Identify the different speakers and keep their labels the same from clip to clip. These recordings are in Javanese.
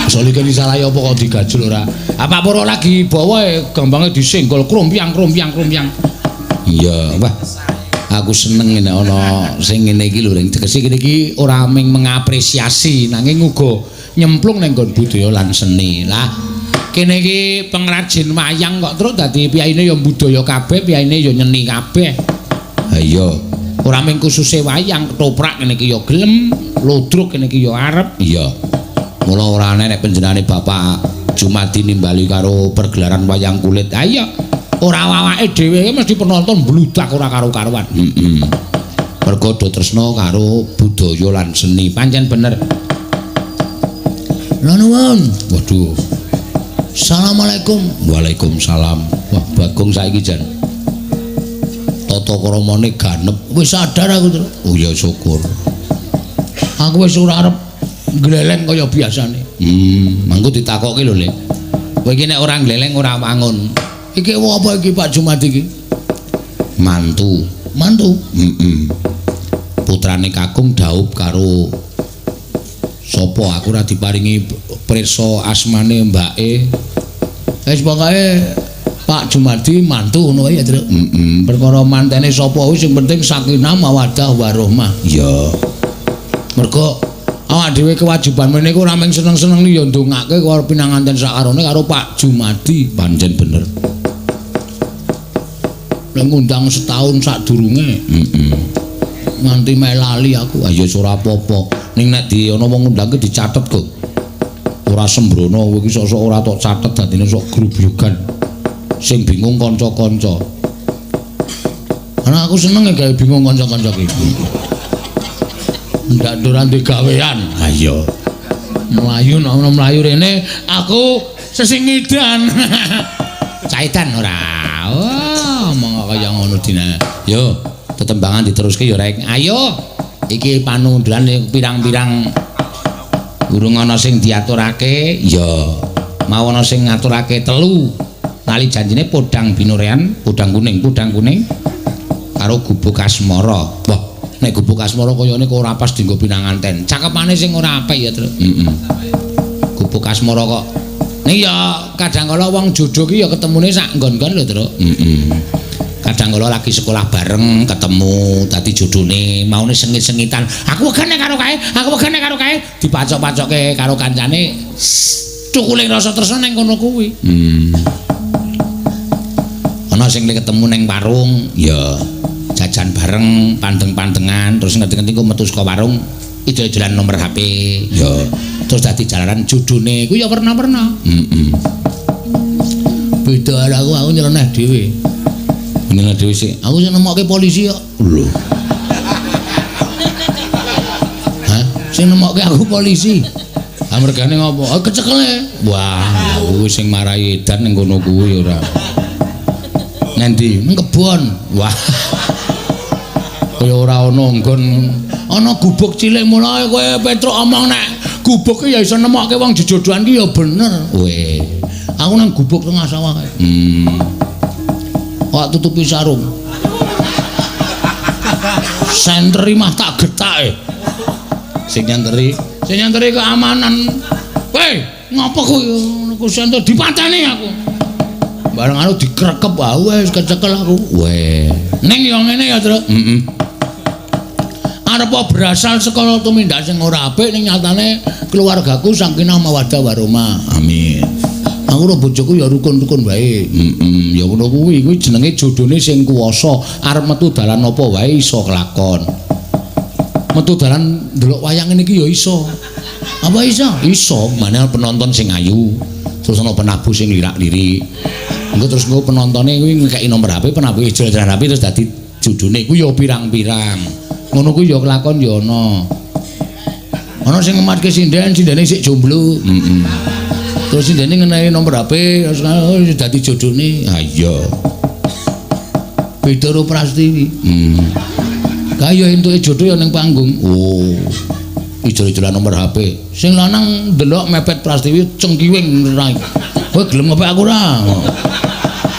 Speaker 1: Solikin salah apa kok digajul ora? Apa Purwo lagi bawa gambange disenggol krompiang krompiang krompiang. Iya, wah. Aku seneng nek ana sing ngene iki lho, Ring. Tegese kene iki ora mung mengapresiasi nanging uga nyemplung ning nggon budaya lan seni. Lah, kene iki pengrajin wayang kok terus dadi piyaine ya budaya kabeh, piyaine ya nyeni kabeh. Ha iya, ora mung khususe wayang, ketoprak kene iki ya gelem, ludruk kene iki ya arep. Iya. Mula ora aneh nek panjenengane Bapak Jumadi nimbali karo pergelaran wayang kulit. Ha iya, ora awake dhewe mesti penonton bludak ora karo-karuan. Heeh. Mergo do tresna karo budaya lan seni. Pancen bener. Lha nuwun. Waduh. Assalamualaikum. Waalaikumsalam. Wah, Bagong saiki jan. Tata kramane ganep. Wis sadar aku, Tru. Oh ya syukur. Aku wis ora arep gleleng kaya biasane. Mangko ditakoki lho, Le. Kowe iki nek ora gleleng ora wangun. Iki apa iki Pak Jumadi iki? Mantu. Mantu? Heeh. Putrane Kakung dhaup karo sapa aku ora diparingi prisa asmane mbake. Wis pokoke Pak Jumadi mantu ngono wae ya, Tru. Heeh. Perkara mantene sapa kuwi sing penting sakinah mawaddah warahmah. Iya. Mergo awak dhewe kewajiban meneh iku ora mung seneng-seneng ya ndongake karo pinanganten sakarone karo Pak Jumadi. Pancen bener. Lha ngundang setahun sadurunge. Heeh. Nganti melali aku. Ah ya ora apa-apa. Ning nek di ana wong ngundang ki dicatet kok. Ora sembrono kowe iki sok-sok ora tok catet dadine sok grubyugan. Sing bingung kanca-kanca. Ana aku seneng gawe bingung kanca-kanca ki. Ndak ora ndek gawean. Ha iya. Mlayu nek mlayu rene aku sesingidan. Caitan ora. Oh, omong kaya ngono dina. Yo, tetembangan diteruske ya rek. Ayo. Iki panundulan pirang-pirang urung ana sing diaturake. Ya. Mau ana sing ngaturake telu. Tali janjine podang binorean, podang kuning karo gubuk asmara. Wah, nek gubuk asmara kayane kok ora pas dienggo pinanganten. Cakepane sing ora apik ya, Tru. Heeh. Gubuk asmara kok. Ning ya kadang kala wong jodoh ki ya ketemune sak nggon-nggon lho, Tru. Heeh. Kadang kala lagi sekolah bareng ketemu dadi jodone, maune sengit-sengitan. Aku wegane karo kae, aku wegane karo kae, dipacok-pacokke karo kancane. Cukule rasa tresna ning kono kuwi. Ana sing ketemu ning warung, ya jajan bareng, pandeng-pandengan, terus ngerti-ngerti kok metu saka warung, ijol-ijolan nomor HP, ya. Terus dadi jalaran jodone kuwi ya werna-werna. Heeh. Beda karo aku nyeleneh dhewe. Nyeleneh dhewe sik. Aku sing nemokke polisi kok. Lho. Hah? Sing nemokke aku polisi. Ha mergane ngopo? Oh, kecekele. Wah, kuwi sing marai edan ning kono kuwi ora. Ngendi? Nang kebon. Wah. Kaya ora ana nggon. Ana gubuk cilik mulane kowe Petruk omong nek gubuk ki ya iso nemokke wong jejodohan ki ya bener. Weh. Aku nang gubuk tengah sawah kae. Kok tutupi sarung. Senteri mah tak getake. Sing nyenteri keamanan. Weh, ngopo kowe ngono senter dipateni aku. Bareng anu dikrekep ah wis kecekel aku. Weh. Ning ya ngene ya, Tru. Heeh. Arep berasal saka tumindak sing ora apik ning nyatane keluargaku sakinah mawaddah warahmah. Amin. Aku karo bojoku ya rukun-rukun wae. Heeh, ya ngono kuwi, kuwi jenenge jodone sing kuwasa, arep metu dalan apa wae iso kelakon. Metu dalan ndelok wayang ngene iki ya iso. Apa iso? Iso, maneh penonton sing ayu. Terus ana penabuh sing lirak-lirik. Engko terus engko penontone kuwi ngekeki nomor HP, penabuh ijol-ijolan HP terus dadi jodone kuwi ya pirang-pirang. Ngono kuwi ya kelakon ya ana. Ana sing ngematke sinden, sindene sik jomblo. Heeh. Terus sindene ngeneni nomor HP terus dadi jodone. Ha iya. Beda karo Prastiwi. Kaya entuke jodoh ya ning panggung. Oh. Ijol-ijolan nomor HP. Sing lanang ndelok mepet Prastiwi cengkiwing rai. Kowe gelem ngepek aku ora?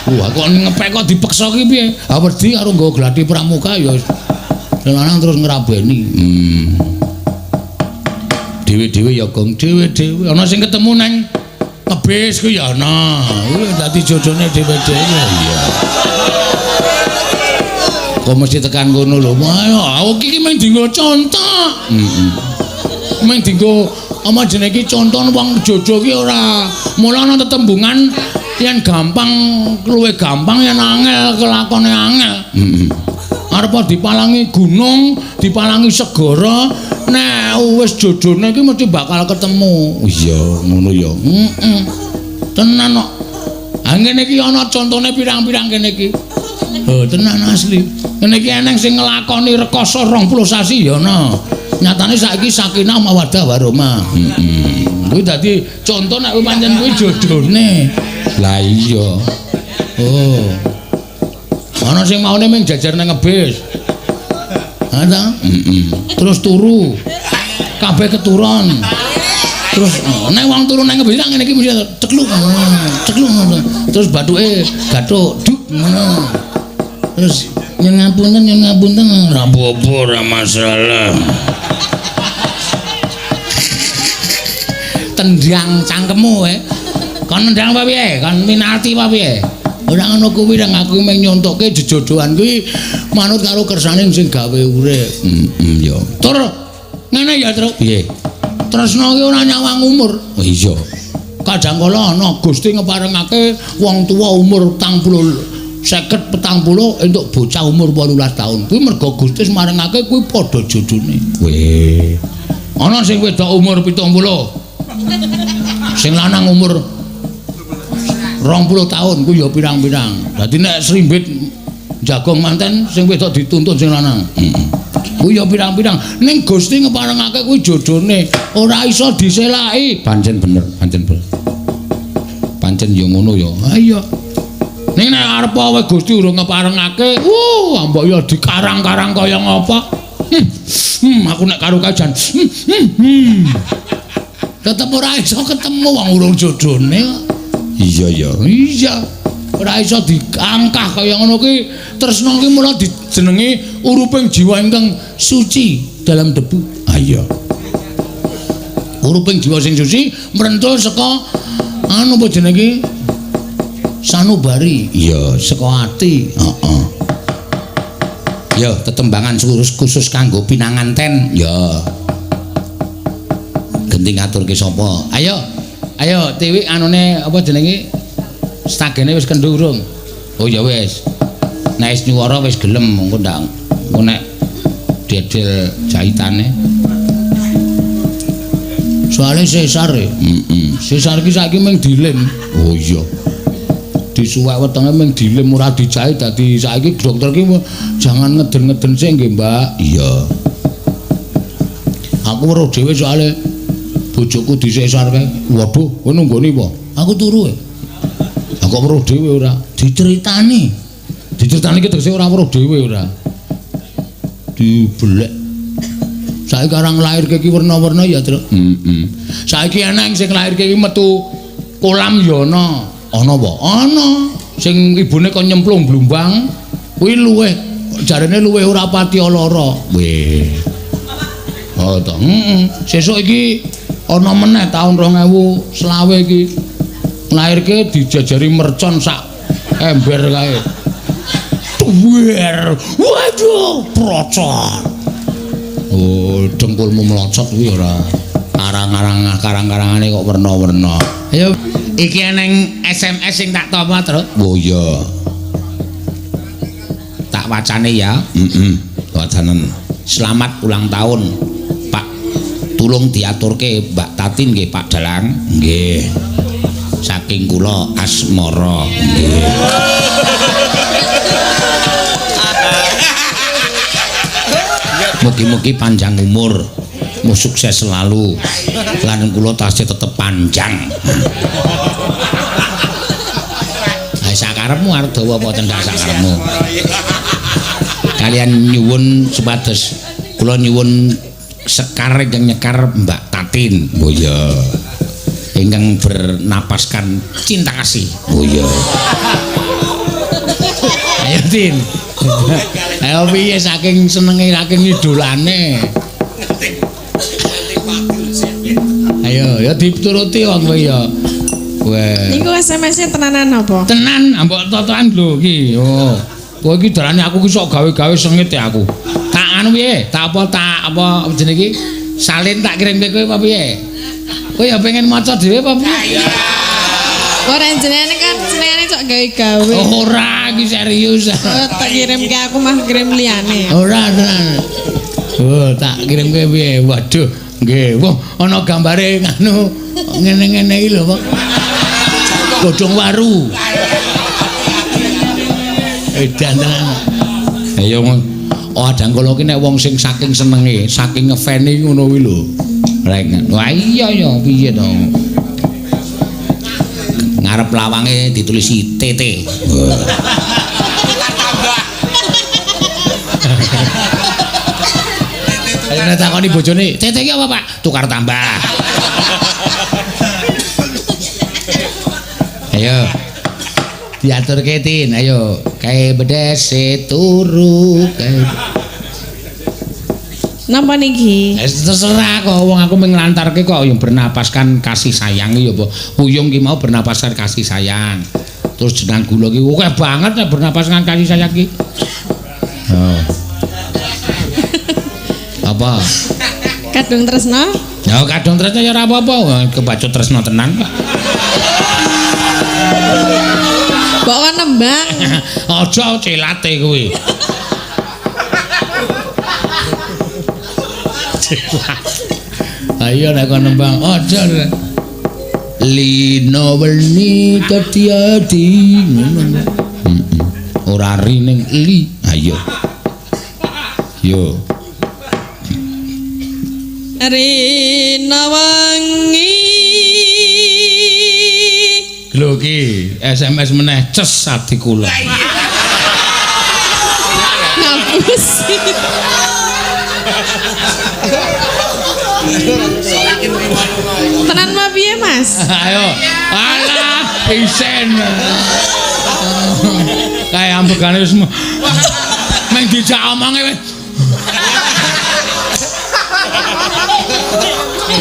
Speaker 1: Wah, kok ngepek kok dipeksa ki piye? Ha wedi karo nggawa gladi pramuka ya. Sing lanang terus ngrabeni. Dhewe-dhewe ya gong dhewe-dhewe. Ana sing ketemu nang ngebis kuwi ya ana. Kuwi dadi jodone dhewe-dhewe. Iya. Kok mesti tekan kono lho. Wah, aku iki mung dienggo contoh. Heeh. Mung dienggo apa jenenge iki contoh wong jojo ki ora. Mula ana tetembungan yen gampang luwih gampang yen angel kelakone angel. Heeh. Arep dipalangi gunung, dipalangi segara, nek wis jodone iki mesti bakal ketemu. Iya, ngono ya. Heeh. Tenan kok. Ha ngene iki ana contone pirang-pirang kene iki. Oh, tenan asli. Ngene iki eneng sing nglakoni rekoso 20 sasi ya ana. Nyatane saiki sakinah mawaddah warahmah. Heeh. Kuwi dadi conto nek pancen kuwi jodone. Lah iya. Oh. Ana sing maune mung jajar nang ngebis. Ha ta? Heeh. Terus turu. Kabeh keturun. Terus nek wong turu nang ngebis ngene iki mesti cekluk. Cekluk ngono. Terus bathuke gathuk duk ngono. Terus nyuwun ngapunten, nyuwun ngapunten, ora apa-apa, ora masalah. Tendang cangkemmu kowe. Kon nendang apa piye? Kon minalti apa piye? Ora ngono kuwi nang aku mung nyontokke jejodohan kuwi manut karo kersane sing gawe urip. Heeh ya. Tur ngene ya, Truk. Piye? Tresna ki ora nyawang umur. Oh iya. Kadang kala ana Gusti ngeparengake wong tuwa umur 40 50 40 entuk bocah umur 18 tahun. Kuwi mergo Gusti marengake kuwi padha jodone. Weh. Ana sing wedok umur 70. Sing lanang umur 20 tahun kuwi ya pirang-pirang. Dadi nek srimbit jagong manten sing wedok dituntun sing lanang. Heeh. Kuwi ya pirang-pirang. Ning Gusti ngeparengake kuwi jodone ora iso diselaki. Pancen bener, pancen bener. Pancen ya ngono ya. Ha iya. Ning nek arep wae Gusti urung ngeparengake, mbok ya dikarang-karang kaya ngapa? Aku nek karo kae jan. Tetep ora iso ketemu wong urung jodone kok. Iya ya. Iya. Ora iso diangkah kaya ngono kuwi. Tresna kuwi mula dijenengi uruping jiwa ingkang suci dalam debu. Ha iya. Uruping jiwa sing suci mrentul saka anu apa jenenge iki? Sanubari. Iya, saka ati. Heeh. Ya, tetembangan khusus kanggo pinanganten. Ya. Genti ngaturke sapa? Ayo. Ayo Tiwi anune apa jenenge? Stagene wis kendho urung? Oh ya wis. Nek wis nyuwara wis gelem engko ndak engko nek dedel jahitane. Soale sesar e. Heeh. Sesar iki saiki mung dilem. Oh iya. Disuwek wetenge mung dilem ora dijahit dadi saiki dokter ki jangan ngeden-ngeden sik nggih, Mbak. Iya. Aku weruh dhewe soale bojoku disesar kae. Waduh, kowe nunggoni apa? Aku turu e. Lah kok weruh dhewe ora? Diceritani. Diceritani ki tegese ora weruh dhewe ora. Dibelek. Saiki karang lairke ki werna-werna ya, Truk. Heeh. Saiki eneng sing lairke ki metu kolam ya ana. Ana apa? Ana. Sing ibune kon nyemplung blumbang kuwi luwih jarene luwih ora pati lara. Weh. Oh to. Heeh. Sesuk iki ana meneh taun 2020 iki. Lairke dijajari mercon sak ember kae. Duwer. Waduh, procot. Oh, dengkulmu melocot kuwi ora. Arang-arang karang-karangane kok werna-werna. Ayo iki eneng SMS sing tak tampa, Truk. Oh iya. Tak wacane ya. Heeh. Wacanen. Selamat ulang tahun, Pak. Tulung diaturke Mbak Tatin nggih, Pak Dalang. Nggih. Saking kula Asmara. Nggih. Mugi-mugi panjang umur, mu sukses selalu. Lan kula tasih tetep panjang. Ha sakarepmu arep dawa apa cendhak sakarepmu. Kalian nyuwun supados kula nyuwun sekar ingkang nyekar Mbak Tatin. Oh iya. Ingkang bernapaskan cinta kasih. Oh iya. Ayo Tin. Ayo piye saking senenge saking idolane. Ayo, ya dituruti wong kowe ya. Kowe.
Speaker 2: Niku SMS-e tenanan apa?
Speaker 1: Tenan, ambok totokan lho iki. Oh. Kowe iki darane aku ki sok gawe-gawe sengit ya aku. Tak anu piye? Tak apa jenenge iki? Salin tak kirimke kowe apa piye? Kowe ya pengen maca dhewe apa piye?
Speaker 2: Ora jenenge kan senengane sok gawe-gawe.
Speaker 1: Ora, iki serius.
Speaker 2: Oh, tak kirimke aku mah kirim liyane.
Speaker 1: Ora tenan. Oh, tak kirimke piye? Waduh, nggih. Wah, ana gambare nganu ngene-ngene iki lho, Pak. Godhong waru. Edan tenan. Ayo oh adang kula ki nek wong sing saking senenge, saking ngefane ngono kuwi lho. Rek. Wah iya ya piye to? Ngarep lawange ditulisi TT.
Speaker 3: Tambah.
Speaker 1: Ayo nek takoni bojone, TT ki apa, Pak? Tukar tambah. Ayo. Diaturke Tin, ayo. Kae bedese turu kae.
Speaker 2: Napa niki?
Speaker 1: Terserah kok wong aku mung nglantarke kok yang bernapaskan kasih sayang ya apa. Puyung ki mau bernapaskan kasih sayang. Terus jenang gula ki akeh banget nek bernapaskan kasih sayang ki. Oh. Apa?
Speaker 2: Kadung tresno?
Speaker 1: Ya kadung tresno ya ora apa-apa, kebacut tresno tenan kok.
Speaker 2: Mbok kon nembang.
Speaker 1: Aja celate kuwi. Celat. Ayo nek kon nembang aja. Lino weni ketiadi ngono. Heeh. Ora ri ning li. Ayo. Yo.
Speaker 2: Rina wengi.
Speaker 1: Lho ki SMS meneh ces ati kula.
Speaker 2: Ngapusi. Tenan mah piye, Mas?
Speaker 1: Ayo. Alah, isen. Kae ambekane wis meng dijak omonge wis.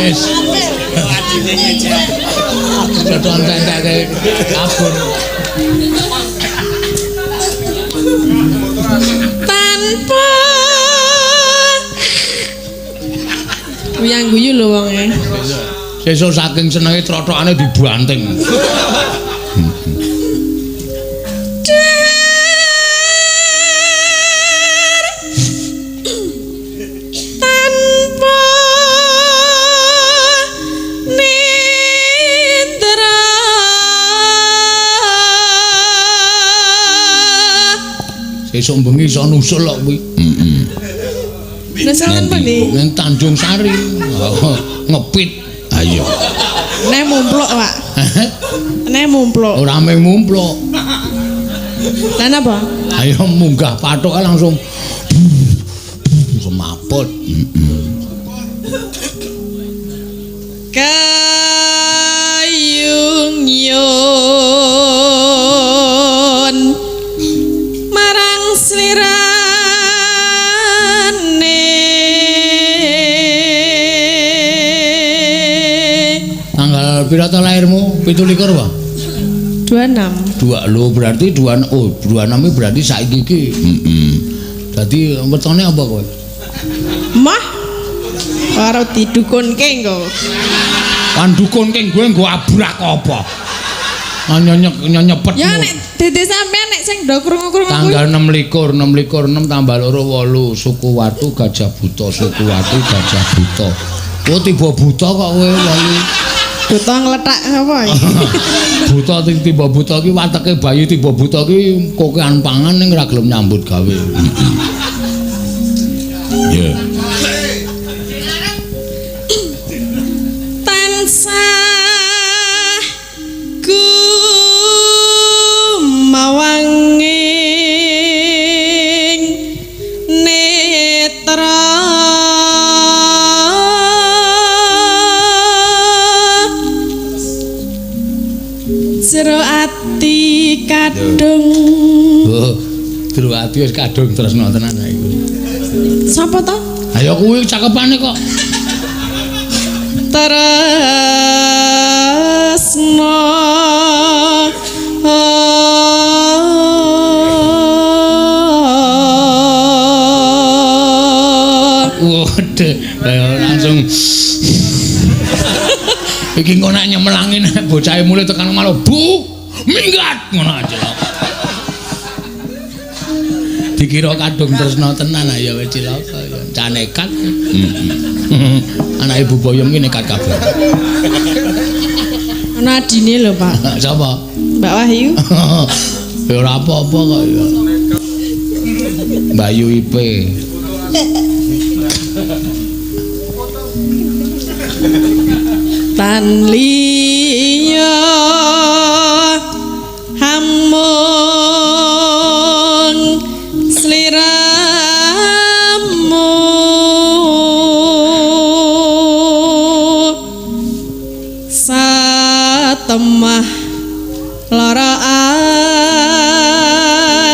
Speaker 1: Wis. Jodoh entek-entek kabur.
Speaker 2: Tanpa wiyang guyu lho wonge.
Speaker 1: Sesuk saking senenge trotokane dibanting.
Speaker 2: Tanpa nindra.
Speaker 1: Sesuk bengi iso nusul kok kuwi. Heeh.
Speaker 2: Nusul nang
Speaker 1: Nang Tanjung Sari. Ngepit. Ayo.
Speaker 2: Nek mumpluk, Pak. Nek mumpluk.
Speaker 1: Ora mung mumpluk.
Speaker 2: Lah napa?
Speaker 1: Ayo munggah pathoke langsung semaput. Heeh.
Speaker 2: Kayung yun marang slirane.
Speaker 1: Tanggal pira to lahirmu? 27 apa?
Speaker 2: 26.
Speaker 1: 2 lho berarti 2 oh 26 berarti saiki iki. Heeh. Dadi wetone apa kowe?
Speaker 2: Mah. Karo didukunke engko.
Speaker 1: Kan dukunke kowe nggo abrak apa? Nyonyep nyepet.
Speaker 2: Ya nek dede sampean nek sing do krungu-krungu kuwi.
Speaker 1: Tanggal 26, 26 6 tambah 2 8, suku Watu Gajah Buta, suku Watu Gajah Buta. Oh tiba buta kok kowe 8.
Speaker 2: Buta nglethak apa iki?
Speaker 1: Buta tiba buta ki wateke bayi tiba buta ki kokean pangan ning ora gelem nyambut gawe. Ya.
Speaker 2: Tansah gumawanging netra. Jero ati kadung.
Speaker 1: Oh, jero ati wis kadung tresno tenan iku.
Speaker 2: Sapa to?
Speaker 1: Ayo kuwi cakepane kok.
Speaker 2: Tresna.
Speaker 1: Waduh, langsung iki engko nek nyemelangi nek bocahe mulih tekan omah lho, Bu, minggat ngono aja. Dikira kadung tresna tenan ya wis cilaka ya. Cah nekat. Heeh. Anak Ibu Boyong ki nekat kabeh.
Speaker 2: Ana adine lho, Pak.
Speaker 1: Sapa?
Speaker 2: Mbak Wahyu.
Speaker 1: Ya ora apa-apa kok ya. Bayu IP.
Speaker 2: Tan liya hamung sliramu satemah lara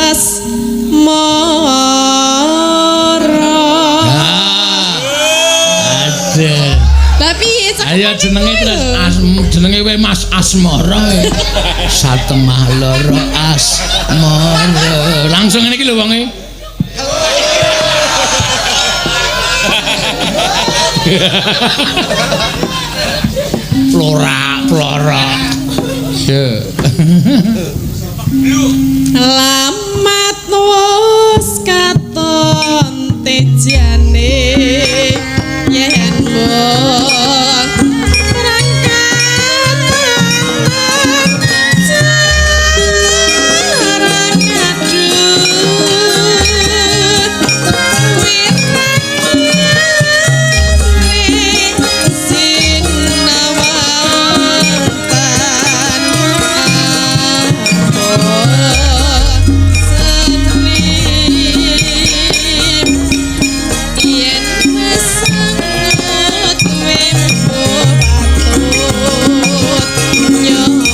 Speaker 2: asmara.
Speaker 1: Aduh. Ayo jenenge terus jenenge we Mas Asmara. Satemah lara asmara. Langsung ngene iki lho wonge. Florak, florak. Yo.
Speaker 2: Lamat wis katon tejane yen mbok berangkat jarang ngadut wirane sinawang tan seni yen wis sanget wembo patut nyata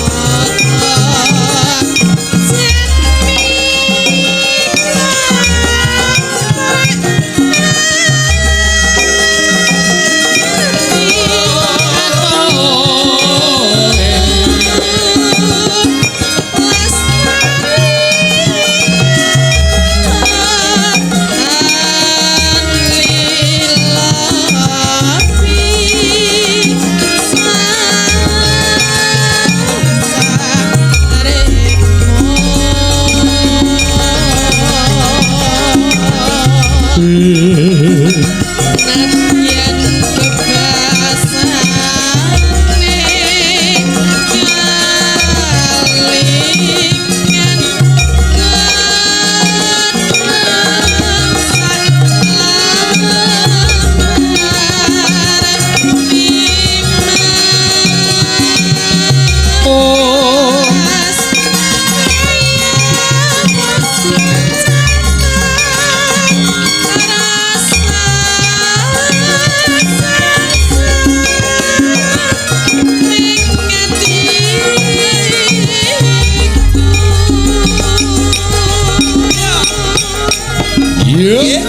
Speaker 1: Iya.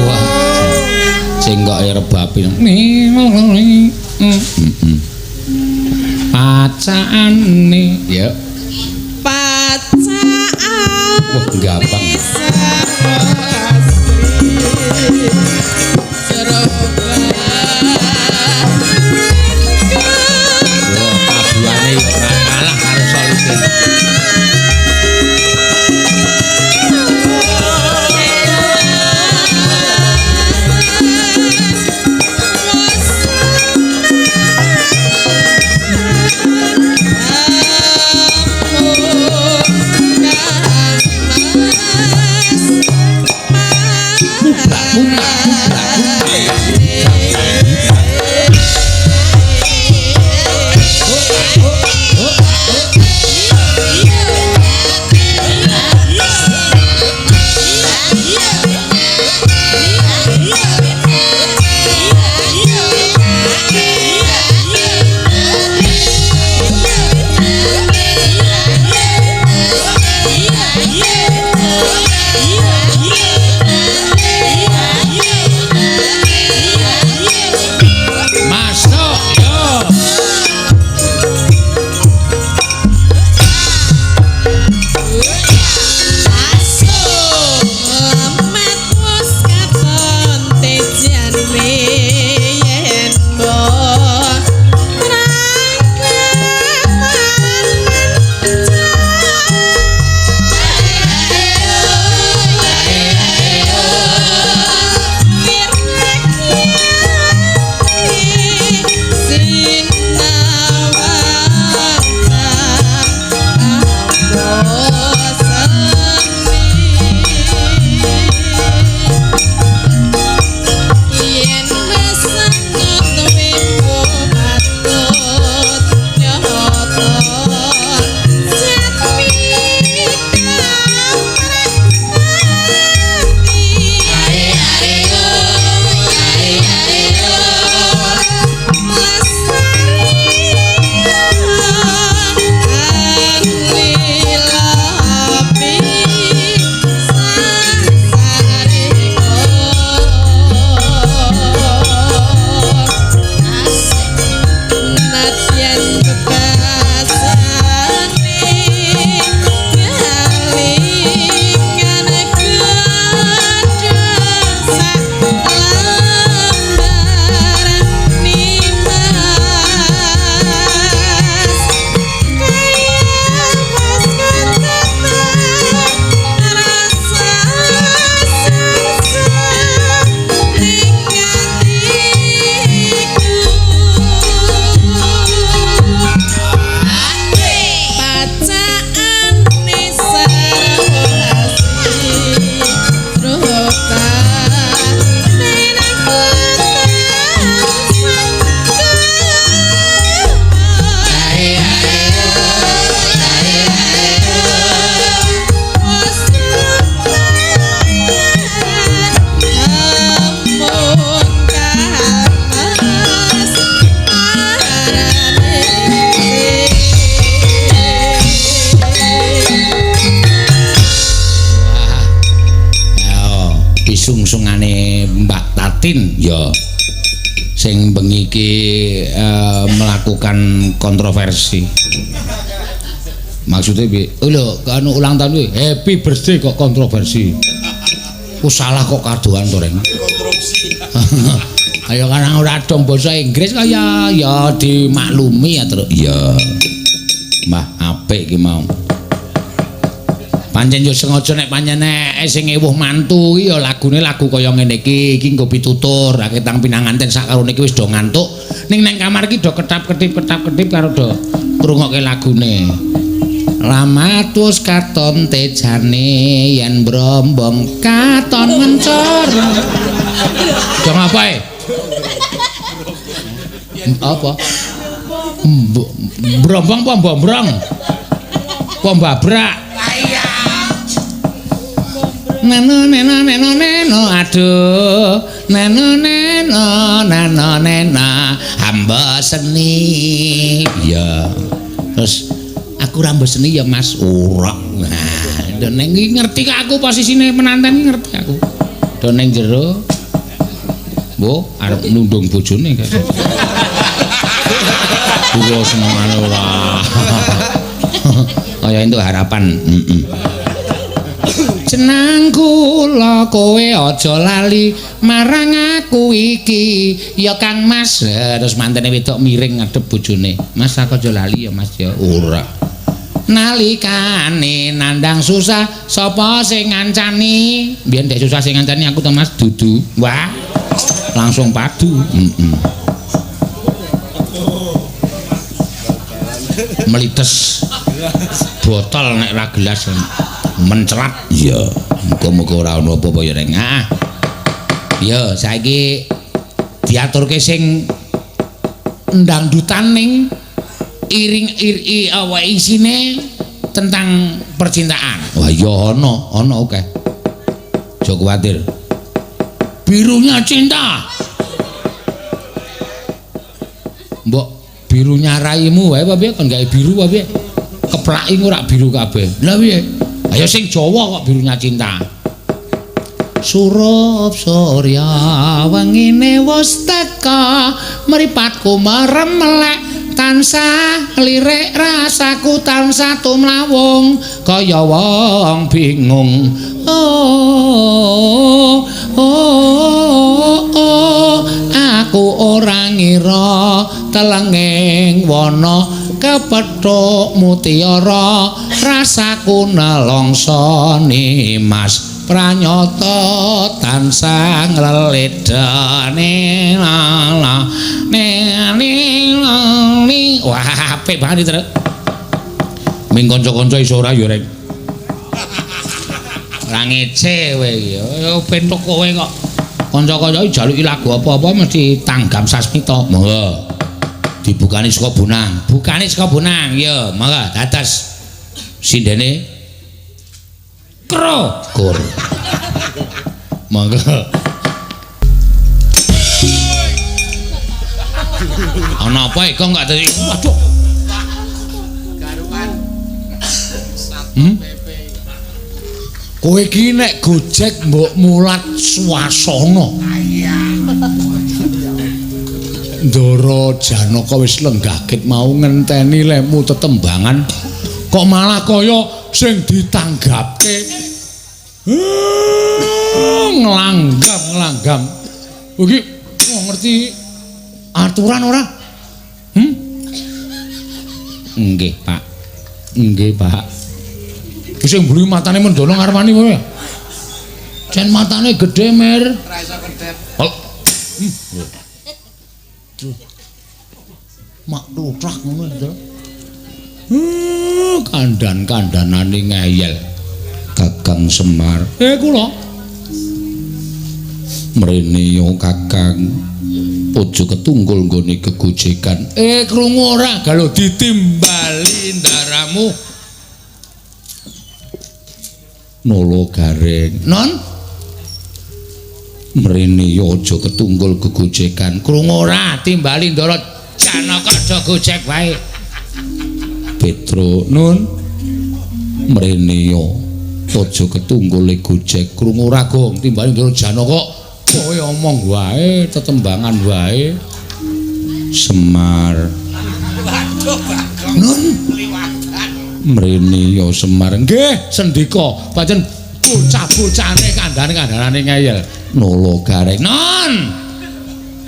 Speaker 1: Wah. Sing kok rebabe. Pacane ya.
Speaker 2: Pacaan.
Speaker 1: Wah, gampang. Wah, tabuhane ora kalah karo Solihin. Sing bengi iki melakukan kontroversi. Maksudnya piye? Oh lho, anu ulang tahun kuwi happy birthday kok kontroversi. Ku salah kok kadohan to, Reng.
Speaker 3: Konstruksi.
Speaker 1: Ayo kan ora dong basa Inggris kaya ya dimaklumi ya, Truk. Iya. Mbah apik iki mau. Pancen yo sengaja nek pancen nek sing ewuh mantu iki ya lagune lagu kaya ngene iki, iki nggo pitutur, ra ketang pinanganten sak karone iki wis do ngantuk. Ning nang kamar iki do ketap-ketip ketap-ketip karo do ngrungokke lagune. Lamatus katon tejane yen brombong katon mencor. Do ngapae? Apa? Brombong apa mbombrong? Apa mbabrak? Neno neno neno neno aduh neno neno neno nena hamba seni. Iya. Terus aku ora mbok seni ya Mas. Ora. Nah, do ning iki ngerti kok aku posisine penanten iki ngerti aku. Do ning jero. Mbok arep nundung bojone kae. Kuwi senengane ora. Kaya entuk harapan. Heeh. Jenang kula kowe aja lali marang aku iki ya Kang Mas. Terus mantene wedok miring ngadep bojone. Mas aku aja lali ya Mas ya. Ora. Nalikane nandang susah sapa sing ngancani? Biyen dek susah sing ngancani aku to Mas dudu. Wah. Langsung padu. Heeh. Melites botol nek ra gelas mencelat. Iya, muga-muga ora ono apa-apa ya Reng. Ah. Ya, saiki diaturke sing ndangdutan ning iring iri awake isine tentang percintaan. Wah, iya ono, ono oke. Aja kuwatir. Birunya cinta. Mbok birunya raimu wae apa piye kon gawe biru apa piye? Keplaki ora biru kabeh. Lah piye? Ayo sing Jawa kok birunya cinta. Surup surya wengine wis teka, mripatku merem melek tansah lirik rasaku tansah tumlawung kaya wong bingung. Oh, oh, oh, aku ora ngira telenging wana kepethuk mutiara rasaku nelongso nimas pranyata tansah ngleledane la ne ne ni. Wah, apik banget iki, Truk. Ming kanca-kanca iso ora ya, Reng. Ora ngece kowe iki. Ya pentuk kowe kok. Kanca-kanca iki jaluki lagu apa-apa mesti tanggam sasmita. Monggo. Dibukani saka bonang. Bukane saka bonang. Ya, monggo dados sindene kro kur. Monggo. Ana apa iki kok enggak dadi waduh.
Speaker 3: Garukan.
Speaker 1: Kowe iki nek Gojek mbok mulat swasana. Ndara Janaka wis lenggagit mau ngenteni lemu tetembangan kok malah kaya sing ditanggapke. Nglanggam nglanggam. Iki ngerti aturan ora? Nggih, Pak. Nggih, Pak. Sing mburi matane mendono ngarwani kowe. Jen matane gedhe, Mir.
Speaker 3: Ora iso kedhep.
Speaker 1: Oh. Mak tutrak ngono to. Kandhan-kandhanane ngeyel. Kakang Semar. Kula. Mrene yo Kakang. Aja ketunggul nggone gegojekan. Krungu ora galo ditimbali ndaramu. Nolo garing. Non? Mrene yo aja ketunggul gegojekan. Krungu ora timbali ndara Janaka aja gojek wae. Petro nun. Mrene yo aja ketunggul gojek. Krungu ora Gong timbali ndara Janaka. Kowe omong wae, tetembangan wae. Semar. Nun. Mrene ya Semar. Nggih, sendika. Pancen bocah-bocahane kandhane-kandhanane ngeyel. Nolo Gareng. Non.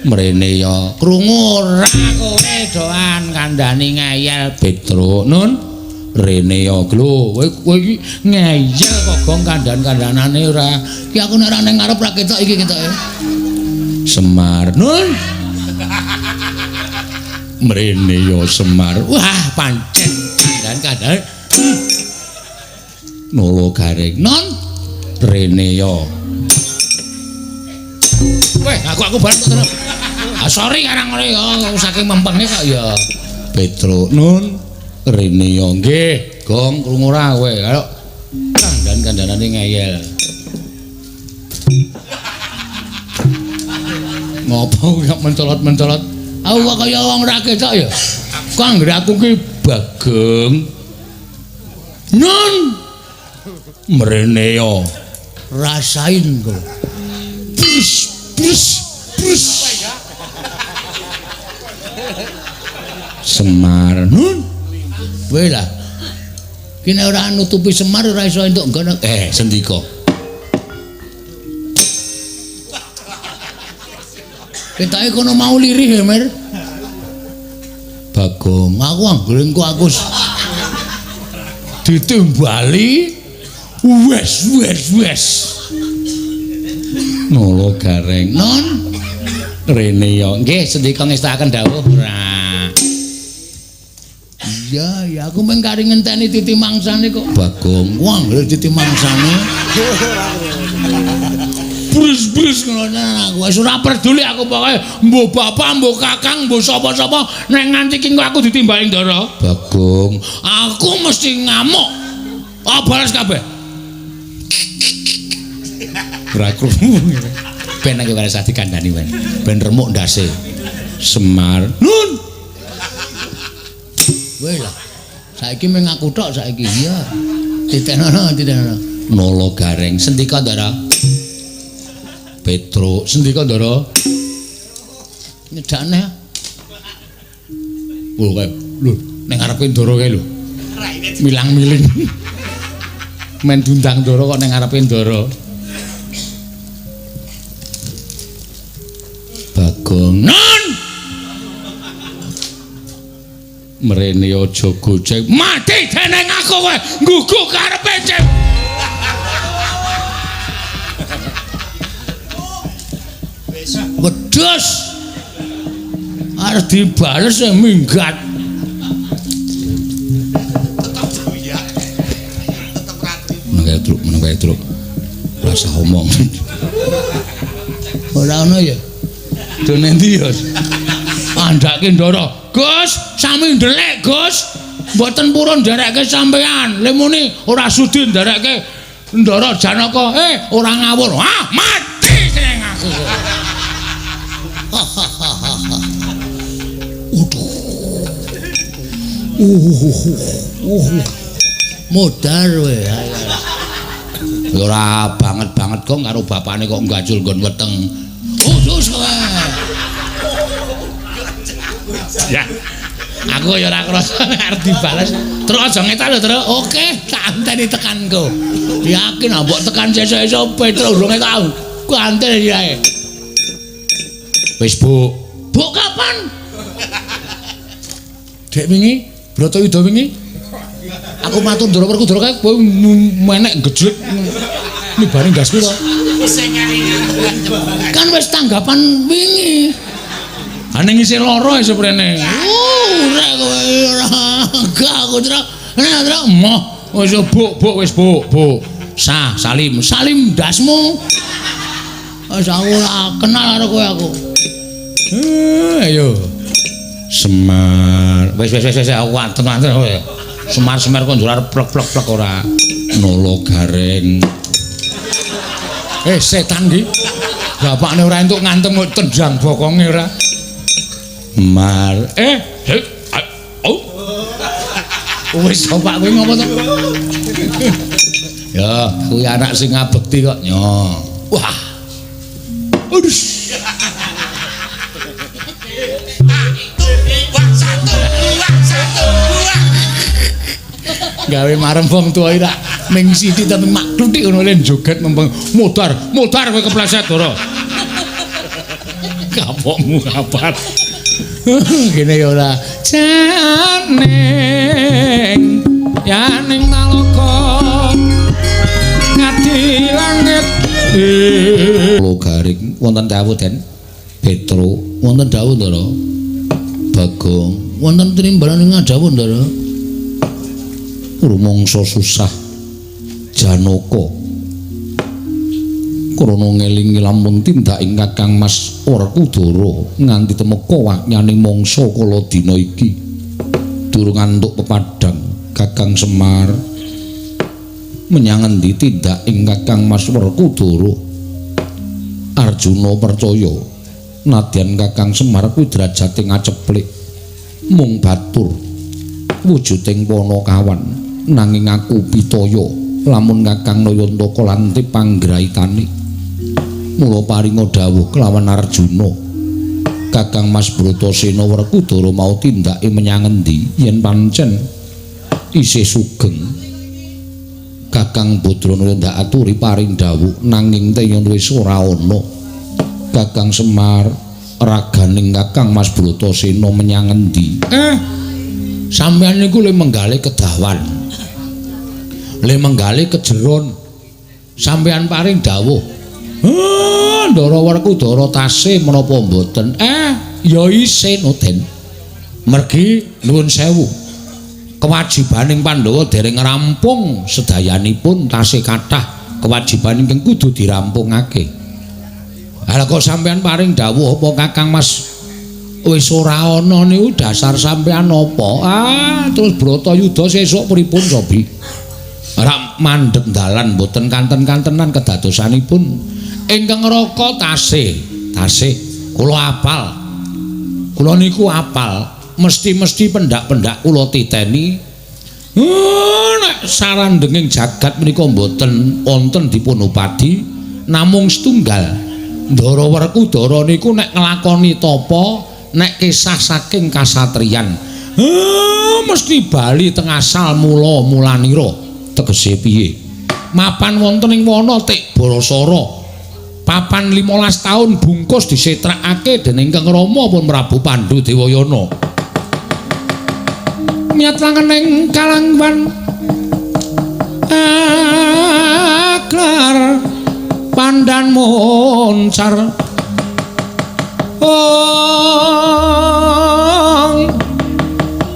Speaker 1: Mrene ya krungu ora kowe doan kandhani ngeyel Petruk. Nun. Rene ya glo, kowe iki ngeyel kok gong kandhan-kandhanane ora. Ki aku nek ora ning ngarep ra ketok iki ketoke. Semar. Nun. Mrene ya Semar. Wah, pancen kandhan-kandhan. Nolo Gareng. Non. Rene ya. Weh, aku bareng kok. Ah sorry karang ngene ya, saking mempenge kok ya. Petruk. Nun. Rene ya nggih, gong krungu ora kowe. Karo kandhan-kandhanane ngeyel. Ngopo kok mencolot-mencolot? Aku kok kaya wong ora ketok ya. Kok anggere aku ki Bageng. Nun. Mrene ya. Rasain kowe. Brus brus brus. Semar. Nun. Kowe lah. Ki nek ora nutupi Semar ora iso entuk nggon. Sendika. Ketoke kono mau lirih ya, Mir. Bagong, aku anggere engko aku ditimbali wes wes wes. Nolo Gareng. Non. Rene ya. Nggih, sendika ngestakaken dawuh ora. Iya, ya aku mung kari ngenteni titi mangsane kok. Bagong, ku anggere titi mangsane. Brus-brus ngono aku wis ora peduli aku pokoke mbuh bapak, mbuh kakang, mbuh sapa-sapa nek nganti ki aku ditimbali Ndara. Bagong, aku mesti ngamuk. Oh, balas kabeh. Ora krungu. Ben nek wis dikandani ben. Ben remuk ndase. Semar. Nun. Kowe lah. Saiki mung aku tok saiki. Iya. Titenono, titenono. Nolo Gareng. Sendika Ndara. Petruk. Sendika Ndara. Nyedakne. Oh, kae. Lho, ning ngarepe Ndara kae lho. Milang-miling. Men diundang Ndara kok ning ngarepe Ndara. Bagong. Non. Mrene aja gojek. Mati dening aku kowe nggugu karepe cek. Wedhus. Arep dibales minggat.
Speaker 3: Tetep ra trimo.
Speaker 1: Meneng truk, meneng truk. Rasa omong. Ora ono ya. Do nendi ya? Andhake Ndara. Gus, sami ndelik, Gus. Mboten purun nderekke sampean. Lemune ora sudi nderekke Ndara Janaka. Ora ngawur. Ah, mati sing aku. Waduh. Modar kowe. Ora banget-banget kok karo bapane kok gajul nggon weteng. Khusus kowe. Ya. Aku ya ora krasa arep dibales. Truk aja ngetak lho, Truk. Oke, tak anteni tekanku. Yakin mbok tekan sesuk-esuk Petruk urung ngetak. Ku anteni ae. Wis, Bu. Bu kapan? Dek wingi, Bratayuda wingi. Aku matur Ndara Werkudara kae kowe menek gejlek nibane nggasku to. Kan wis tanggapan wingi. Ane ngisi lara isih prene. Ora kowe ora. Gak aku Truk. Nek Truk moh wis buk wis buk buk. Sah Salim, Salim ndasmu. Wis aku ora kenal karo kowe aku. Ayo. Semar. Wis wis wis aku anten-anten kowe. Semar-semar kok njur arep plek-plek-plek ora. Nolo Gareng. Setan iki. Bapakne ora entuk ngantem kok tendang bokonge ora. Mar. Oh. Wis bapak kowe ngopo to? Ya, kuwi anak sing ngabekti kok. Nyo. Wah. Aduh. Gawe marem wong tuwa iki rak ming sithik tapi mak kluthik ngono le joget mempeng. Modar, modar kowe kepleset ora. Kapokmu kapan? Gene ya ora. Janing yaning nalika ngadi langit. Kula garing wonten dawuh Den Petro, wonten dawuh Ndara. Bagong, wonten trimbalan ing dawuh Ndara. Rumangsa susah Janaka krana ngelingi lamun tindak ing Kakang Mas Werkudara nganti temeka wakyaning mangsa kala dina iki durung antuk pepadang Kakang Semar menyang endi tindak ing Kakang Mas Werkudara. Arjuna percaya nadyan Kakang Semar kuwi derajate ngaceplik mung batur wujuding panakawan, nanging aku pitaya lamun Kakang Nayantaka lantip panggraitane. Mula paringa dawuh kelawan Arjuna, Kakang Mas Bratasena Werkudara mau tindake menyang endi yen pancen isih sugeng. Kakang Badranaya ndak aturi paring dawuh, nanging teyen wis ora ana. Kakang Semar raganing Kakang Mas Bratasena menyang endi? Sampeyan niku le menggale kedawan, le menggale kejeron. Sampeyan paring dawuh. Ndara Werkudara tasih menapa mboten? Ya isih no Den. Mergi nuwun sewu, kewajibaning Pandhawa dereng rampung sedayanipun, tasih kathah kewajiban ingkang kudu dirampungake. Lah kok sampeyan paring dawuh apa Kakang Mas wis ora ana niku dasar sampeyan apa? Terus Bratayuda sesuk pripun Sobi? Ora mandheg dalan mboten kanten-kantenan kedadosanipun. Ingkang raka tasih, tasih kula apal. Kula niku apal, mesti-mesti pendak-pendak kula titeni. Nek sarandenging jagat menika mboten wonten dipun upadi namung setunggal. Ndara Werkudara niku nek nglakoni tapa, nek kisah saking kasatriyan, mesti bali teng asal mula mulanira. Tegese piye? Mapan wonten ing wana Tik Barasara. Papan 15 taun bungkus disetrakake dening Kang Rama pun Prabu Pandhu Dewayana. Miat langening kalangwan aklar pandan moncar. Ong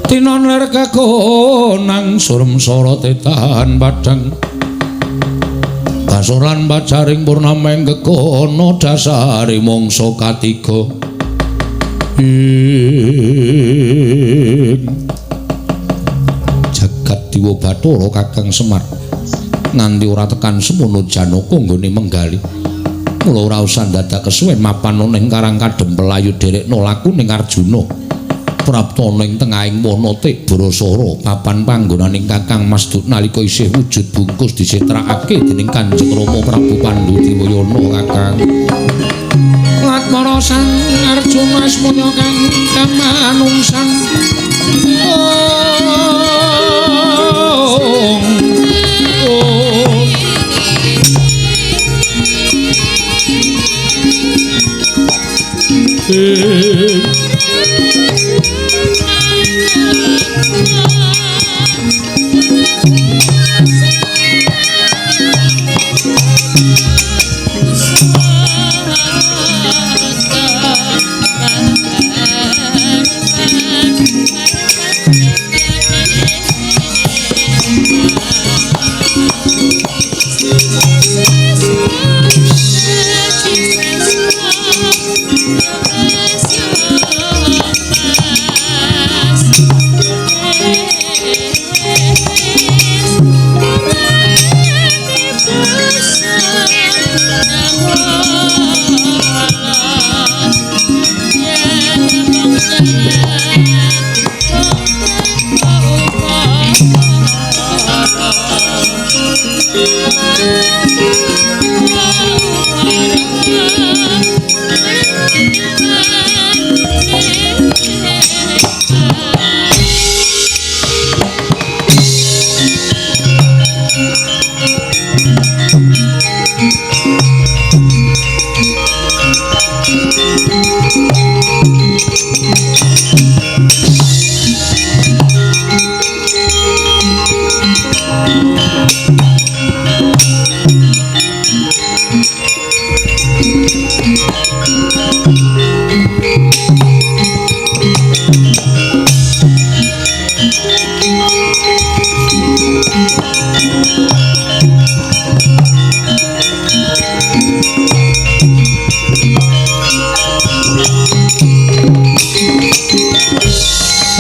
Speaker 1: tinon ler kekonang surem sorote tahan padang. Basoran pacaring purnama ing gegono dasare mangsa katiga. Ing jagat Dewa Bathara Kakang Semar nganti ora tekan semono Janaka nggone menggali. Mula ora usah dadak kesuwen mapan ning Karang Kadempel ayu derekno laku ning Arjuna. Prapta ning tengahing wana Tik Barasara papan panggonaning Kakang Mas Duk nalika isih wujud bungkus disetrakake dening Kanjeng Rama Prabu Pandhu Dewayana. Kakang Latmara Sang Arjuna asmana kang kamanungsan. Ong ong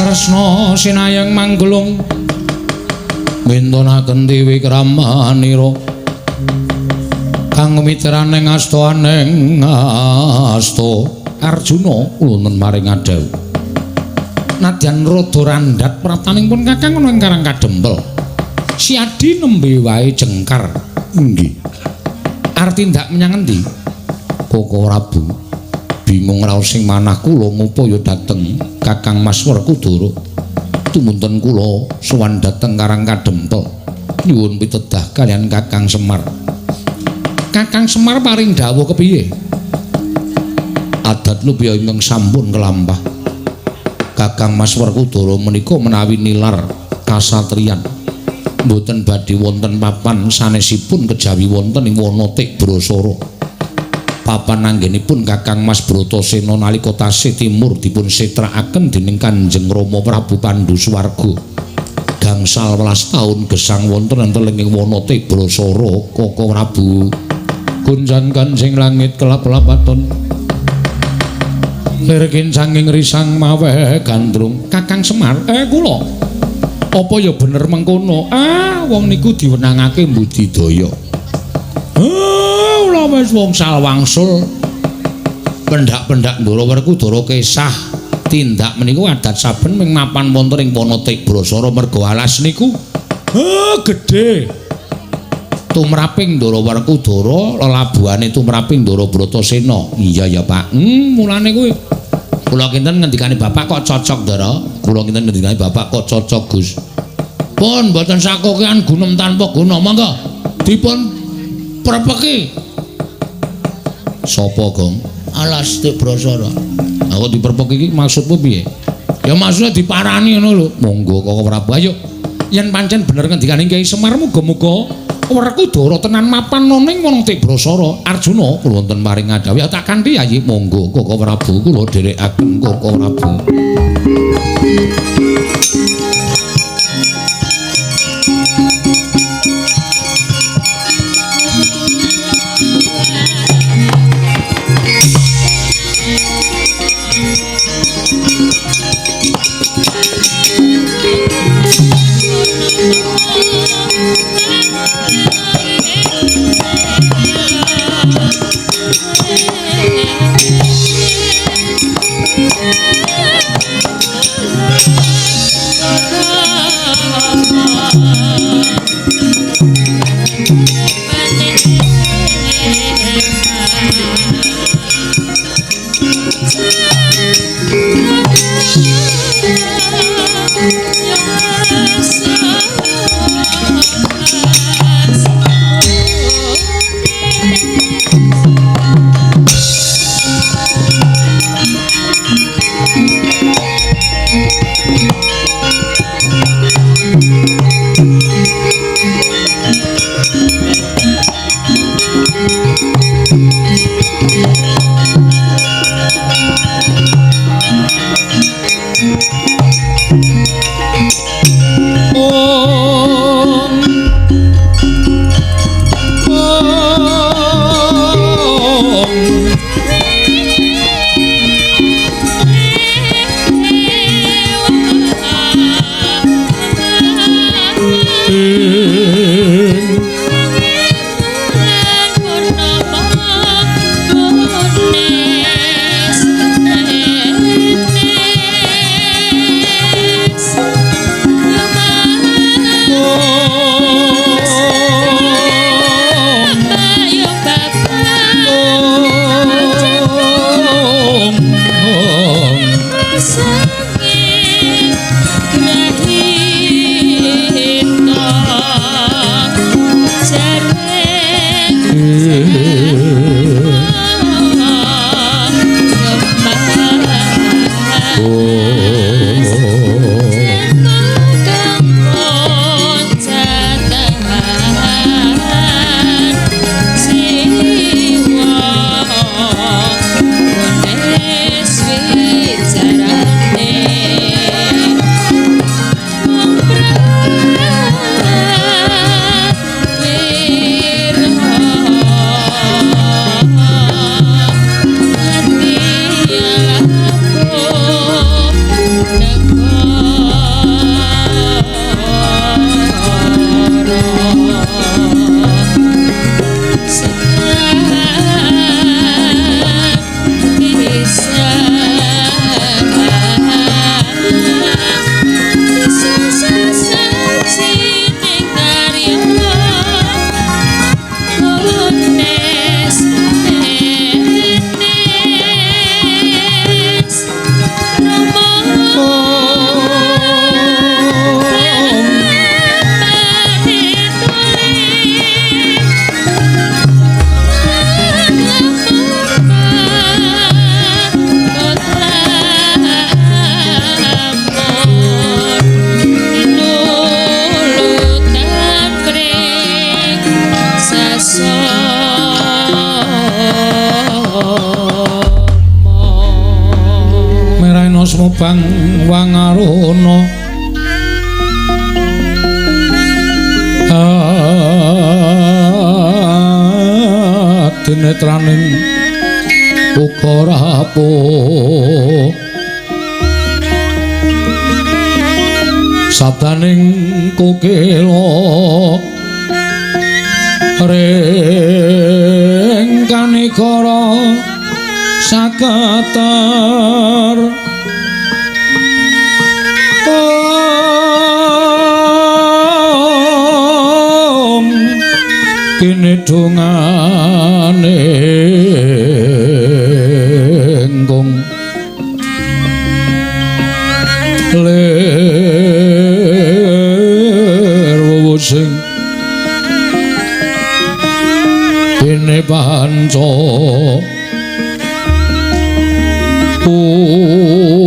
Speaker 1: Kresna sinayang manggulung mintunaken dewi kramanira kang mitraning asta aning asta. Arjuna wonten maring adhawuh nadyan rada randhat praptaning pun kakang ana ing Karang Kadempel. Siadi nembe wae jengkar. Inggih. Arep tindak menyang endi? Koko Prabu bingung raos sing manah kula ngupaya dhateng Kakang Mas Werkudara. Tumunten kula sowan dhateng Karang Kadempel nyuwun pitedah kaliyan Kakang Semar. Kakang Semar paring dawuh kepiye? Adat lubya ingkang sampun kelampah. Kakang Mas Werkudara menika menawi nilar kasatriyan mboten badhe wonten papan sanesipun kejawi wonten ing wana Tikbrasara. Papan anggenipun Kakang Mas Bratasena nalika tasih timur dipun setrakaken dening Kanjeng Rama Prabu Pandhu Swarga. Gangsal welas taun gesang wonten ing wana Tikbrasara. Koko Prabu gunjan kancing langit kelap-lapaton lir kincanging risang maweh gandrung. Kakang Semar, kula apa ya bener mengkono? Ah, wong niku diwenangake mbudidaya. Ula wis wong salwangsul pendak-pendak Ndara Werkudara kesah tindak menika adat saben ming mapan wonten ing wana Tikbrasara merga alas niku gedhe tumraping Ndara Werkudara lelabuhane tumraping Ndara Bratasena. Iya ya Pak. Mulane kuwi kula kinten ngendikane bapak kok cocok Ndara. Kula kinten ngendikane bapak kok cocok Gus. Pun mboten sakokean gunem tanpa guna. Monggo dipun prepeki. Sapa, Gong? Alas Tikbrasara. Aku diprepeki iki maksudmu piye? Ya maksudnya diparani ngono lho. Monggo Koko Prabu ayo. Yen pancen bener ngendikane Kyai Semar muga-muga Werkudara tenan mapan ning wana Tikbrasara. Arjuna kula wonten paring adhawuh tak kanthi ayi monggo Koko Prabu kula dherekaken Koko Prabu.
Speaker 2: Nek
Speaker 1: Kebang Wangaruna dinetraning uga rapuh sabdaning kukila ring kanikara saketer om kene dongane engkong lir wuwusing dene panca om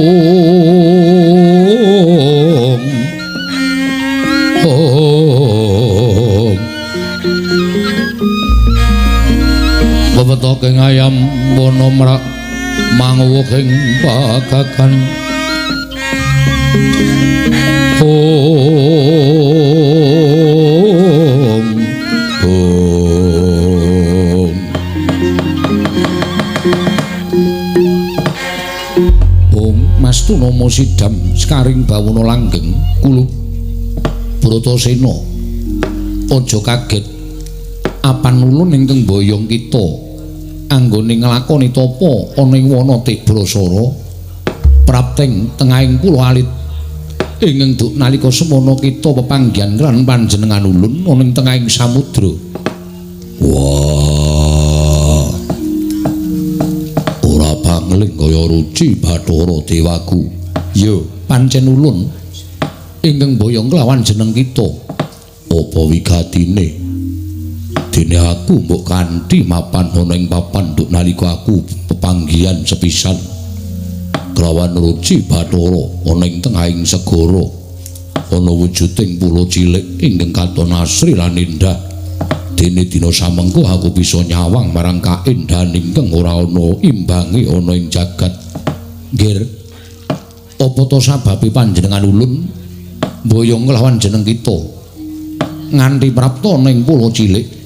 Speaker 1: om wewetoking ayam wana mrak manguwuhing pagagan om om om Mastunama sidam sekaring bawana langgeng kulup Bratasena aja kaget apan ulun ingkang mboyong kita anggone nglakoni tapa ana ing wana Tibrasara prapteng tengahing pulo alit ingkang duk nalika semono kita pepanggihan lan panjenengan ulun ana ing tengahing samudra. Wah, ora pangling kaya ruci Bathara Dewaku. Ya, pancen ulun ingkang mboyong kelawan jeneng kita. Apa wigatine? Dene aku mbok kanthi mapan ana ing papan duk nalika aku pepanggihan sepisan kelawan ruci Bathara ana ing tengahing segara ana wujuding pulo cilik ingkang katon asri lan endah. Dene dina samengko aku bisa nyawang marang kaendahan ingkang ora ana imbange ana ing jagat. Nggir, apa to sababe panjenengan ulun mboyong kelawan jeneng kita nganti prapta ning pulo cilik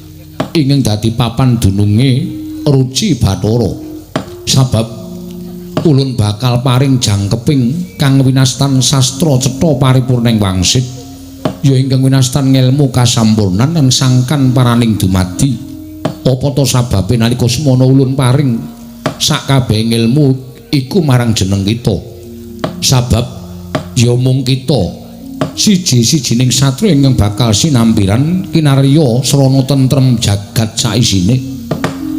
Speaker 1: ingkang dadi papan dununge Ruci Bathara? Sabab ulun bakal paring jangkeping kang winastan sastra cetha paripurning wangsit, ya ingkang winastan ngelmu kasampurnan lan sangkan paraning dumadi. Apa to sababe nalika semono ulun paring sakabehing ilmu iku marang jeneng kita? Sabab ya mung kita siji-sijining satria ingkang bakal sinampiran kinarya srana tentrem jagat saisine.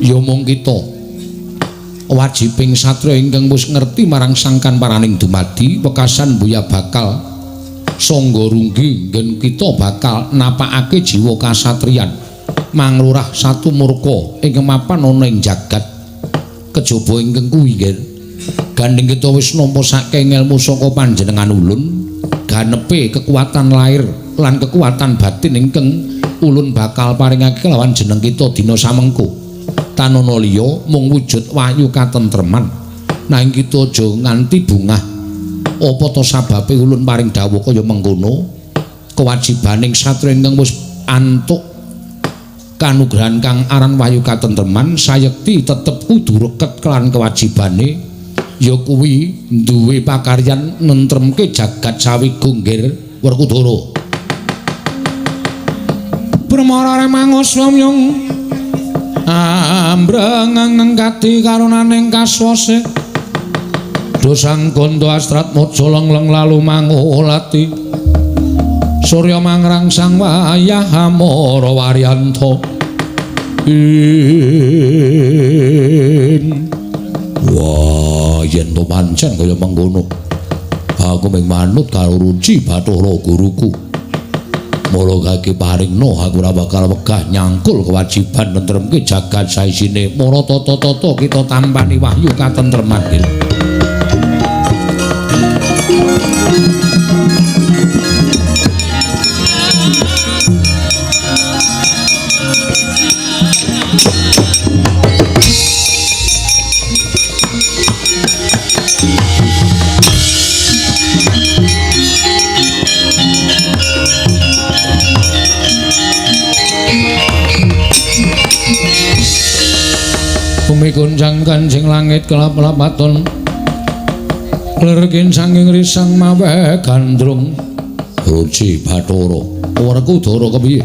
Speaker 1: Ya mung kita wajibing satria ingkang wis ngerti marang sangkan paraning dumadi wekasan buya bakal sangga runggi nggen kita bakal napakake jiwa kasatriyan manglurah satu murka ingkang mapan ana ing jagat. Kejaba ingkang kuwi nggih gandeng kita wis nampa saking ilmu saka panjenengan ulun, ganepe kekuatan lahir lan kekuatan batin ingkang ulun bakal paringake kelawan jeneng kita dina samengko. Tanana liya mung wujud wahyu katentreman, nanging kita aja nganti bungah. Apa to sababe ulun paring dawuh kaya mengkono? Kewajibaning satria ingkang wis antuk kanugrahan kang aran wahyu katentreman sayekti tetep kudu reket kelan kewajibane, ya kuwi duwe pakaryan nentremke jagat sawigo nggir Werkudara. Brahmara remangus wamyung ambrengeng kadi karunaning kaswase dosang gondo astrat mojo lengleng lalu mangulati surya mangrangsang wayah amara waryanto. Wah, yen to pancen kaya mengkono aku mung manut karo Ruci Bathara guruku. Mula kaki paringno aku ora bakal wegah nyangkul kewajiban nentremke jagat saisine. Mara tata-tata kita tampani wahyu katentreman. gonjang kanjing langit kelap-lapaton lerkin sanging risang mawe gandrung Ruci Bathara Werkudara kepiye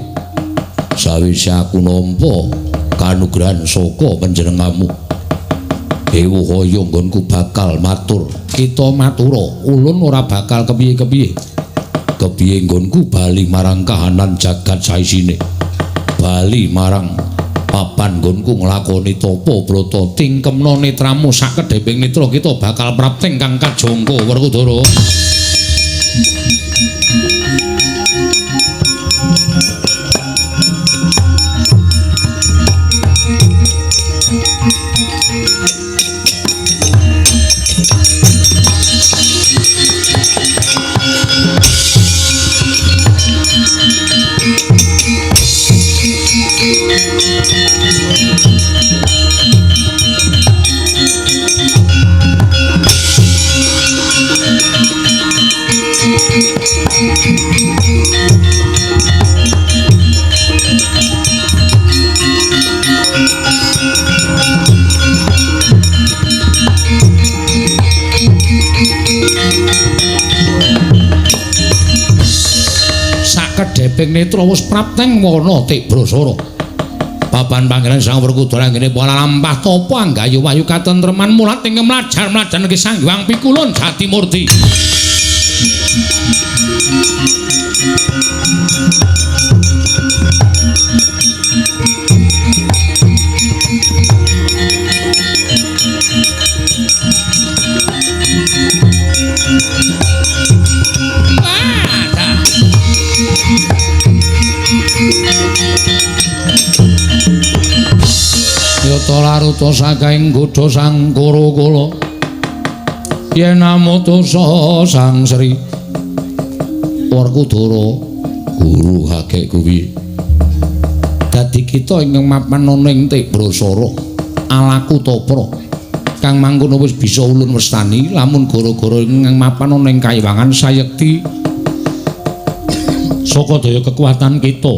Speaker 1: sawise aku nampa kanugrahan saka panjenenganmu ewuh kaya nggonku bakal matur kita matura ulun ora bakal kepiye-kepiye kepiye nggonku bali marang kahanan jagat saisine bali marang papan nggonku nglakoni tapa brata tingkemna netramu sakedheping netra kita bakal prapting kang kajangka Werkudara. Sakedheping netra wis prapteng wana Tibrasara. Papan panggenan Sang Werkudara anggene pola lampah tapa anggayu wahyu katentreman mulat ing mlajar-mlajar negeri Sang Hyang Pikulun Jatimurti. Yata laruta sakaing godha sang Kuru-kula yen amutusa Sang Sri Werkudara guru kakek kuwi dadi kita ingkang mapan ana ing Tibrasara alaku topra kang mangkono wis bisa ulun wastani lamun gara-gara ingkang mapan ana ing kayiwangan sayekti saka daya kekuatan kita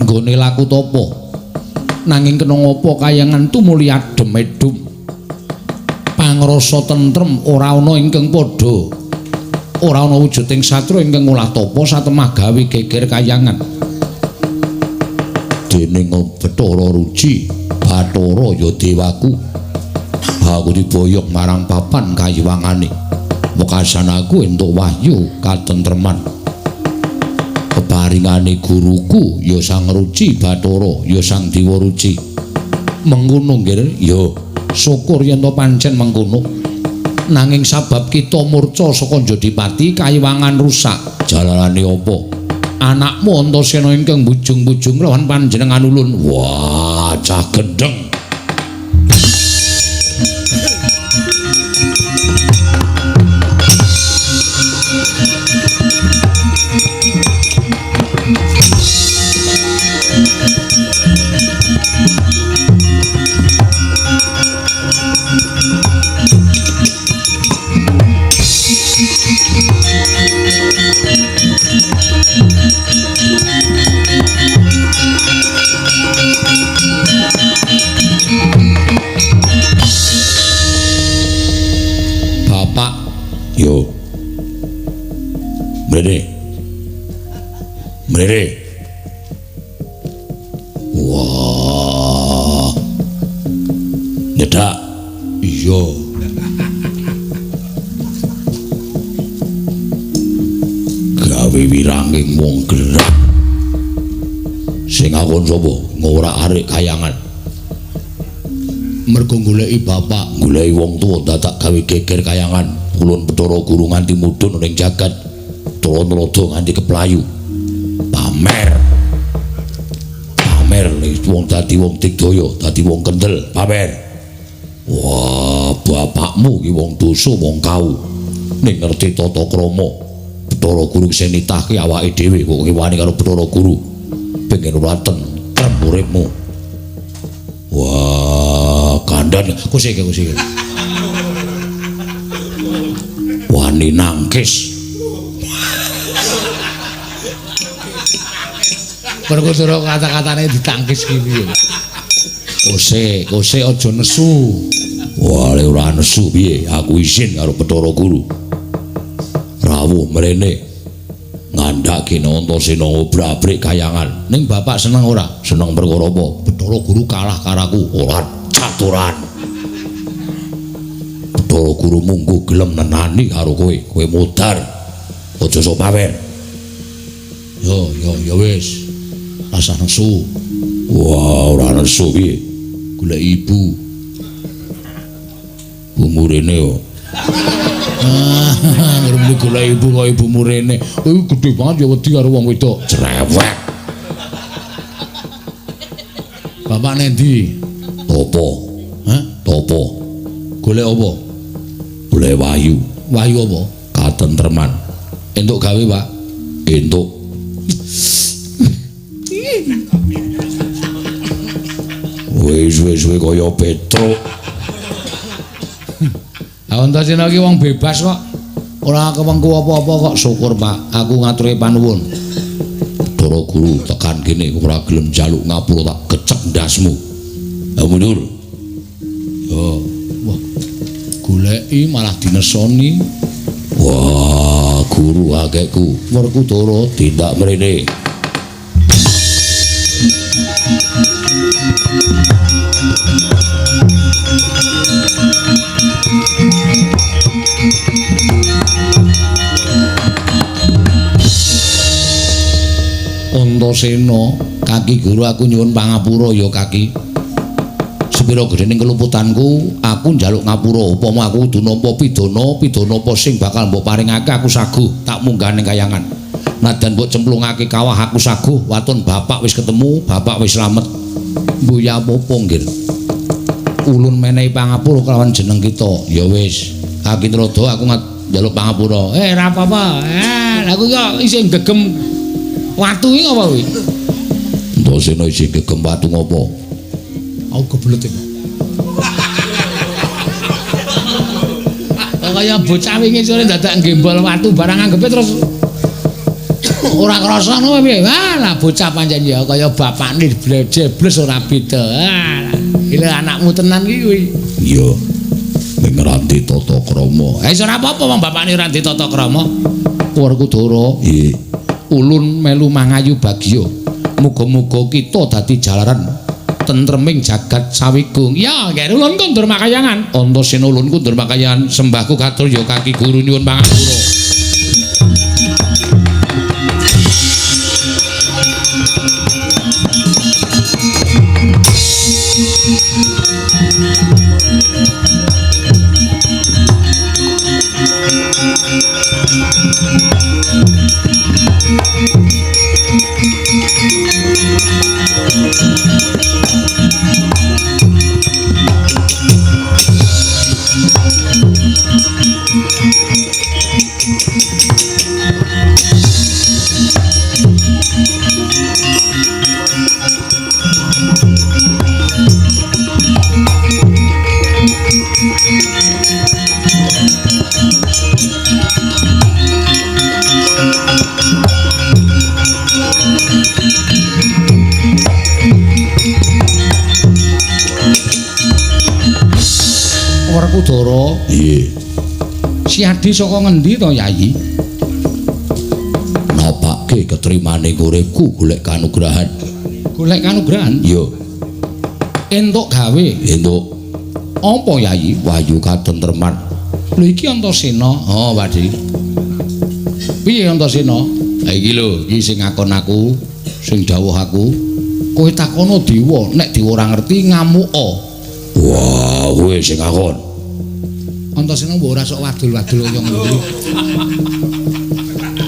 Speaker 1: nggone laku tapa nanging kena ngapa kayangan tumuli adem edum pangrasa tentrem ora ana ingkang padha ora ana wujuding satru ingkang ngolah tapa satemah gawe geger kayangan dening Bathara Ruci Bathara ya dewaku aku diboyong marang papan kayiwangane wekasan aku entuk wahyu katentreman peparingane guruku ya Sang Ruci Bathara ya Sang Dewa Ruci mengkono nggih ya syukur yen to pancen mengkono nanging sabab kita murca saka Jodipati kayiwangan rusak jalarane apa anakmu Antasena ingkang bujung-bujung lawan panjenengan ulun wah cah gendeng. Bapak yo mrene mrene wah nyedak iya gawe wiranging wong gerak sing akon sapa ngorak-arik kayangan mergo goleki bapak goleki wong tuwa dadak gawe geger kayangan ulun Bathara Guru nganti mudhun ning jagat Tulanrada nganti keplayu pamer pamer wong dadi wong digdaya dadi wong kendel pamer wah bapakmu ki wong dosa wong kau ning ngerti tata krama Bathara Guru sing nitahke awake dhewe kok wani karo Bathara Guru pengen ora tentrem uripmu wah kandhan kusik kusik wani nangkis.
Speaker 3: Werkudara kata-katane ditangkis ki piye.
Speaker 1: Kose, kose aja nesu. Wah, lek ora nesu piye? Aku isin karo Bathara Guru. Rawuh mrene ngandhake Antasena ngobrak-abrik kayangan. Ning bapak seneng ora? Seneng perkara apa? Bathara Guru kalah karo aku. Ora caturan. Bathara Guru mungguh gelem nenani karo kowe. Kowe modar. Aja sok pamer. Yo, yo, yo wis. Rasah nesu. Wah, ora nesu piye? Golek ibu. Ibumu rene yo. Ah, ngremeni golek ibu kok ibumu rene. Kuwi gedhe banget ya wedi karo wong wedok. Cerewet. Bapak nendi? Topo. Hah? Topo. Golek apa? Golek wahyu. Wahyu apa? Katentreman. Entuk gawe, Pak? Entuk. Wis wis kaya Petruk. Antasena iki wong bebas kok. Ora kewengku apa-apa kok. Syukur, Pak. Aku ngaturi panuwun. Bathara Guru tekan kene ora gelem njaluk ngapura tak gecek ndasmu. Ha mundur. Yo, wah. Goleki malah dinesoni. Wah, guru akehku. Werkudara tindak mrene. Antasena, kaki guru aku nyuwun pangapura ya kaki. Sepira gedhening keluputanku, aku njaluk ngapura. Upama aku kudu nampa pidana, pidana apa sing bakal mbok paringake aku saguh tak munggah ning kayangan. Nadan mbok cemplungake kawah aku saguh, waton bapak wis ketemu, bapak wis slamet. Mbuh ya apa-apa nggih. Ulun menehi pangapura kelawan jeneng kita. Ya wis, kaki Trada aku njaluk pangapura. Ora apa-apa. Aku kok isih gegem watu iki apa kuwi? Antasena isih gegem watu ngopo? Aku kebelet iki. Kok kaya bocah wingi sore dadak gembol watu barang anggepe terus ora krasa ngono piye? Wah, lah bocah pancen ya kaya bapakne blejebles ora beda. Ah, iki anakmu tenan iki kuwi. Iya. Ning ora ditata krama. Eh ora apa-apa wong bapakne ora ditata krama. Werkudara. Nggih. Ulun melu mangayu bagya. Muga-muga kita dadi jalaran tentreming jagat sawigung. Ya, nggih ulun kondur makayangan. Antasena ulun kondur makayangan sembahku katur ya kaki guru nyuwun pangapura. Werkudara. Nggih. Siadi saka ngendi to, Yayi? Napake ketrimane uripku golek kanugrahan. Golek kanugrahan? Iya. Entuk gawe? Entuk. Apa, Yayi? Wahyu katentreman. Lho iki Antasena. Oh, Pakdi. Piye Antasena? Ha iki lho, iki sing ngakon aku, sing dawuh aku. Kowe takono dewa, nek dewa ora ngerti ngamuka. Wah, kowe sing ngakon. Antasena mbok ora sok wadul-wadul kaya ngono.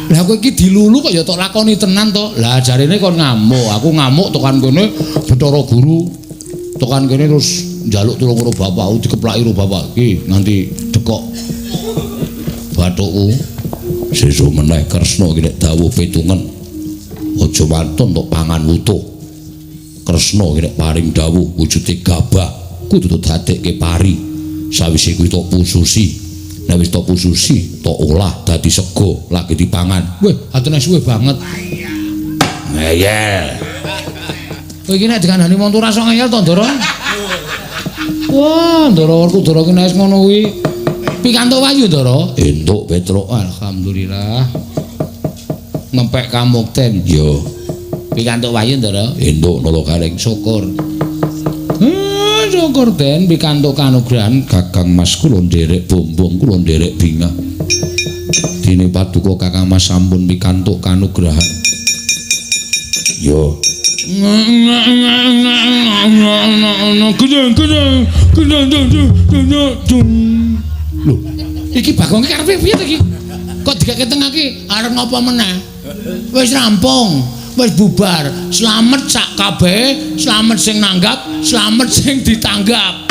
Speaker 1: Lah kowe iki dilulu kok ya tok lakoni tenan to. Lah jarene kon ngamuk, aku ngamuk tekan kene Bathara Guru. Tekan kene terus njaluk tulung karo bapakku dikeplaki karo bapak iki nganti dekok bathukku. Sesuk meneh Kresna iki nek dawuh pitungen. Aja wantun tok pangan wutuh. Kresna iki nek paring dawuh wujude gabah kudu dadekke pari. Sawise kuwi tok pususi. Nek wis tok pususi, tok olah dadi sego lagi dipangan. Weh, atene suwe banget. Ngeyel. Kowe iki nek dikandani wong ora sok ngeyel to, Ndara? Wah, Ndara Werkudara ki nek ngono kuwi. Pikantuk wahyu, Ndara? Entuk, Petruk. Alhamdulillah. Ngempek kamukten. Yo. Pikantuk wahyu, Ndara? Entuk, Nala Gareng. Syukur. Syukur Den pikantuk kanugrahan Kakang Mas kula nderek bombong, kula nderek bingah. Dene paduka Kakang Mas sampun pikantuk kanugrahan. Yo. Lho, iki Bagong ki karepe piye iki? Kok digake tengah ki arep ngopo meneh? Wis rampung, wis bubar. Slamet sak kabeh, slamet sing nanggap, slamet sing ditanggap.